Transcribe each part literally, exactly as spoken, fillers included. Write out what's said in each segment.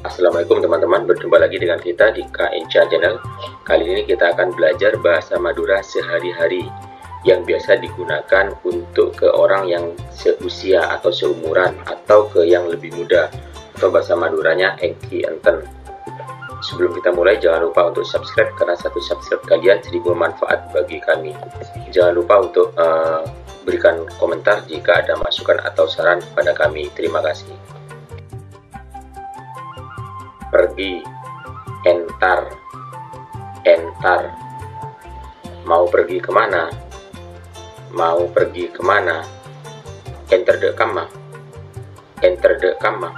Assalamualaikum teman-teman, berjumpa lagi dengan kita di K N C Channel. Kali ini kita akan belajar bahasa Madura sehari-hari yang biasa digunakan untuk ke orang yang seusia atau seumuran atau ke yang lebih muda, atau bahasa Maduranya èngghi enten. Sebelum kita mulai, jangan lupa untuk subscribe, karena satu subscribe kalian seribu manfaat bagi kami. Jangan lupa untuk eh, berikan komentar jika ada masukan atau saran kepada kami. Terima kasih. Pergi, entar, entar. Mau pergi kemana? Mau pergi kemana? Entar dâ' kamma? Entar dâ' kamma?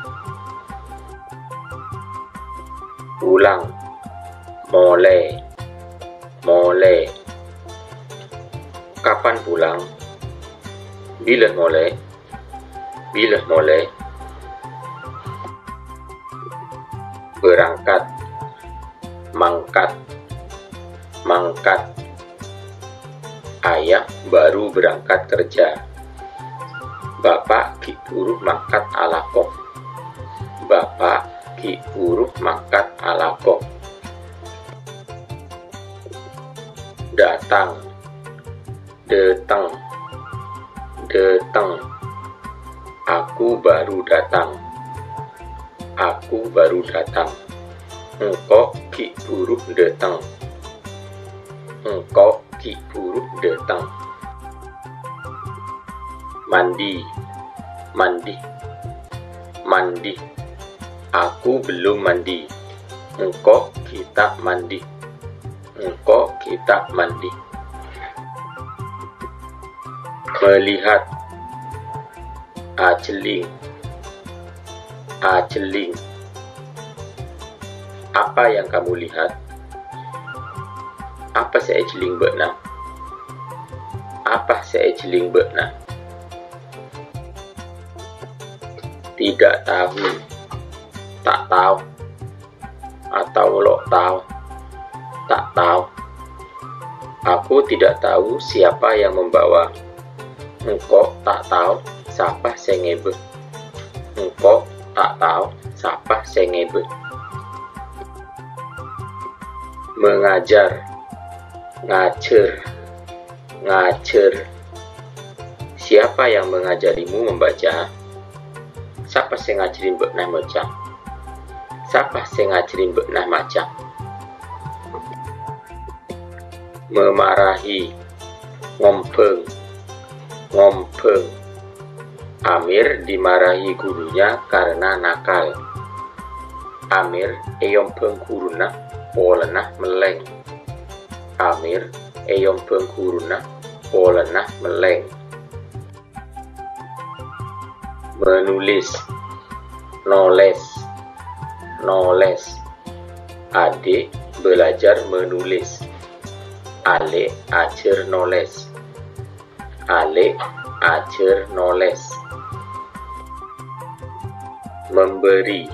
Pulang, molè, molè. Kapan pulang? Bilâ molè? Bilâ molè? Berangkat, mangkat, mangkat. Ayah baru berangkat kerja. Bapa' ghi' buru mangkat alako. Bapa' ghi' buru mangkat alako. Datang, dâteng, dâteng. Aku baru datang. Aku baru datang. Engko' ghi' buru dâteng. Engko' ghi' buru dâteng. Mandi, mandi, mandi. Aku belum mandi. Engko' ghi' ta' mandi. Engko' ghi' ta' mandi. Melihat, ajhelling, ajhelling. Apa yang kamu lihat? Apa sè èjhelling bâ'na? Apa sè èjhelling bâ'na? Tidak tahu, ta' tao. Atau lo' tao, ta' tao. Aku tidak tahu siapa yang membawa. Engko' ta' tao sapa sè ngèbâ. Engko' ta' tao sapa sè ngèbâ. Mengajar, ngajhâr, ngajhâr. Siapa yang mengajarimu membaca? Sapa sè ngajhâri bâ'na maca? Sapa sè ngajhâri bâ'na maca? Memarahi, ngombhâng, ngombhâng. Amir dimarahi gurunya karena nakal. Amir èombhâng ghuruna polana mellèng. Amir èombhâng ghuruna polana mellèng. Menulis, nolès, nolès. Adik belajar menulis. Alè' ajhâr nolès. Alè' ajhâr nolès. Memberi,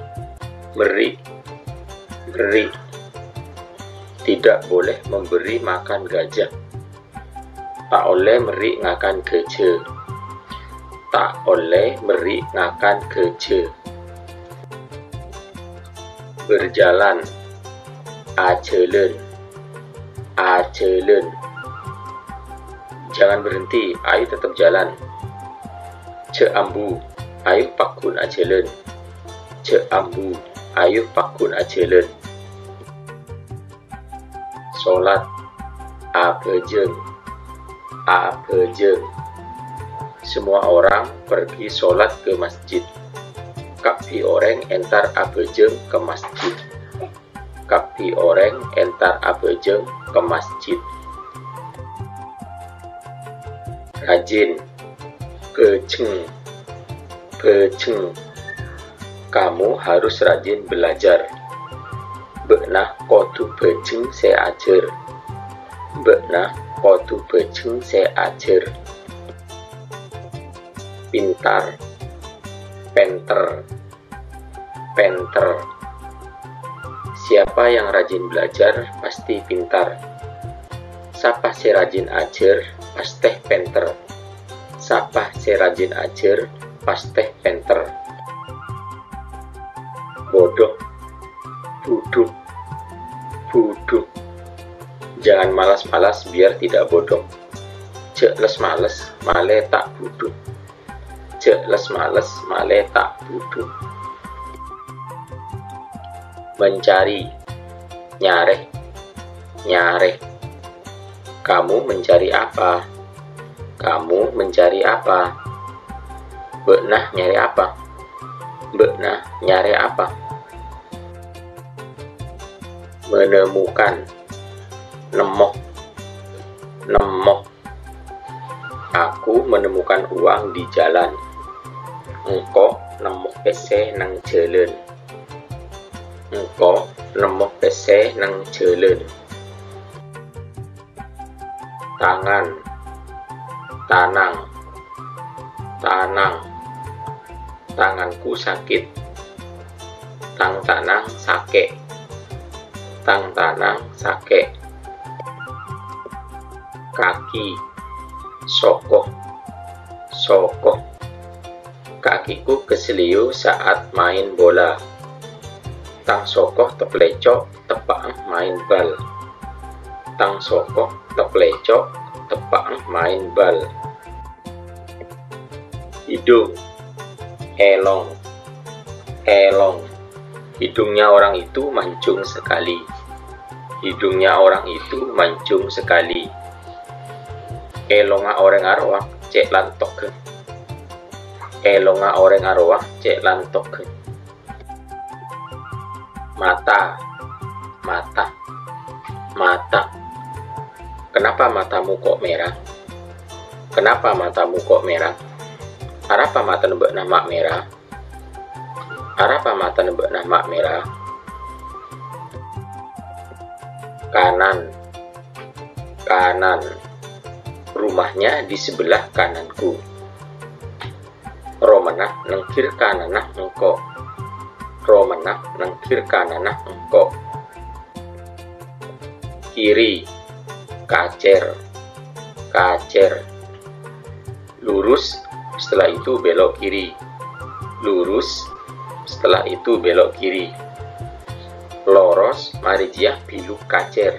meri', meri'. Tidak boleh memberi makan gajah. Ta' ollè meri' ngakan ghâjhâ. Ta' ollè meri' ngakan ghâjhâ. Berjalan, ajhâlân, ajhâlân. Jangan berhenti, ayo tetap jalan. Jhâ' ambu, ayo pagghun ajhâlân. Jhâ' ambu, ayo pagghun ajhâlân. Sholat, abhâjâng, abhâjâng. Semua orang pergi sholat ke masjid. Kabbhi orèng entar abhâjâng ka masjid. Kabbhi orèng entar abhâjâng ka masjid. Rajin, bhâjheng, bhâjheng. Kamu harus rajin belajar. Bâ'na kodhu bhâjheng sè ajhâr. Bâ'na kodhu bhâjheng sè ajhâr. Pintar, pènter, pènter. Siapa yang rajin belajar pasti pintar. Sapa sè rajin ajhâr pastè pènter. Sapa sè rajin ajhâr pastè pènter. Bodoh, Budhuk. Budhuk. Jangan malas-malas biar tidak bodong. Jhâ' les-males, malè ta' budhuk. Jhâ' les-males, malè ta' budhuk. Mencari. Nyarè. Nyarè. Kamu mencari apa? Kamu mencari apa? Bâ'na nyarè apa? Bâ'na nyarè apa? Menemukan. Nemmo. Nemmo. Aku menemukan uang di jalan. Engko' nemmo pèssè neng jhâlân. Engko' nemmo pèssè neng jhâlân. Tangan. Tanang. Tanang. Tanganku sakit. Tang tanang sakè'. Tang tanang sakè'. Kaki. Soko. Soko. Kakiku keseleo saat main bola. Tang soko taplèco' teppa'na main bal. Tang soko taplèco' teppa'na main bal. Hidung. Èlong. Èlong. Hidungnya orang itu mancung sekali. Hidungnya orang itu mancung sekali. Èlongnga orèng arowa cè' lantoghâ. Èlongnga orèng arowa cè' lantoghâ. Mata. Mata. Mata. Kenapa matamu kok merah? Kenapa matamu kok merah? Arapa matana bâ'na ma' mèra? Arapa matana bâ'na ma' mèra? Kanan. Kanan. Rumahnya di sebelah kananku. Romana neng ghir kananna engko'. Romana neng ghir kananna engko'. Kiri. Kacèr. Kacèr. Lurus, setelah itu belok kiri. Lurus, setelah itu belok kiri. Loros, marè jiyâ biluk kacèr.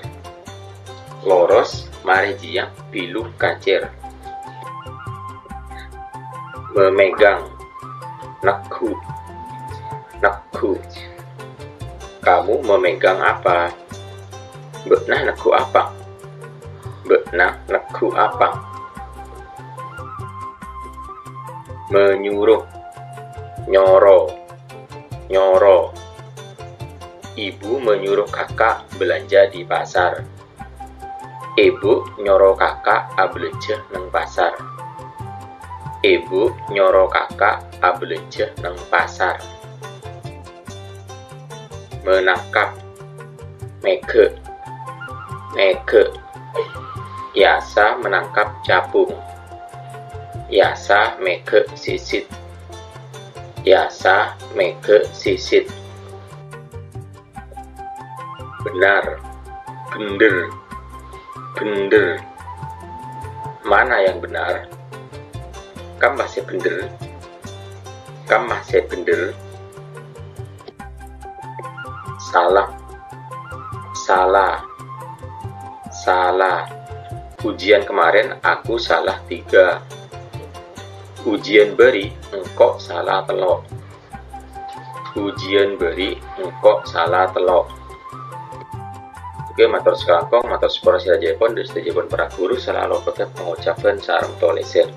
Loros, marè jiyâ biluk kacèr. Memegang. Neggu'. Neggu'. Kamu memegang apa? Bâ'na neggu' apa? Bâ'na neggu' apa? Menyuruh. Nyoro. Nyoro. Ibu menyuruh kakak belanja di pasar. Èbhu nyoro kaka' abâlânjhâ neng pasar. Èbhu nyoro kaka' abâlânjhâ neng pasar. Menangkap. Mèghâ'. Mèghâ'. Yasa menangkap capung. Yasa mèghâ' sisit. Yasa mèghâ' sisit. Benar. Bhendher. Bhendher. Mana yang benar? Kamma sè bhendher? Kamma sè bhendher? Salah. Sala. Sala. Ujian kemarin aku salah tiga. Ujian bâri' engko' sala tello'. Ujian bâri' engko' sala tello'. Oke, mator sakalangkong, mator saporana sadhâjâèpon, dâ' sadhâjâèpon para guru, sala loppa pangocapan sareng tolèsan.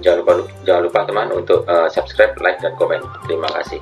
Jangan lupa, jangan lupa teman untuk, eh, subscribe, like, dan komen. Terima kasih.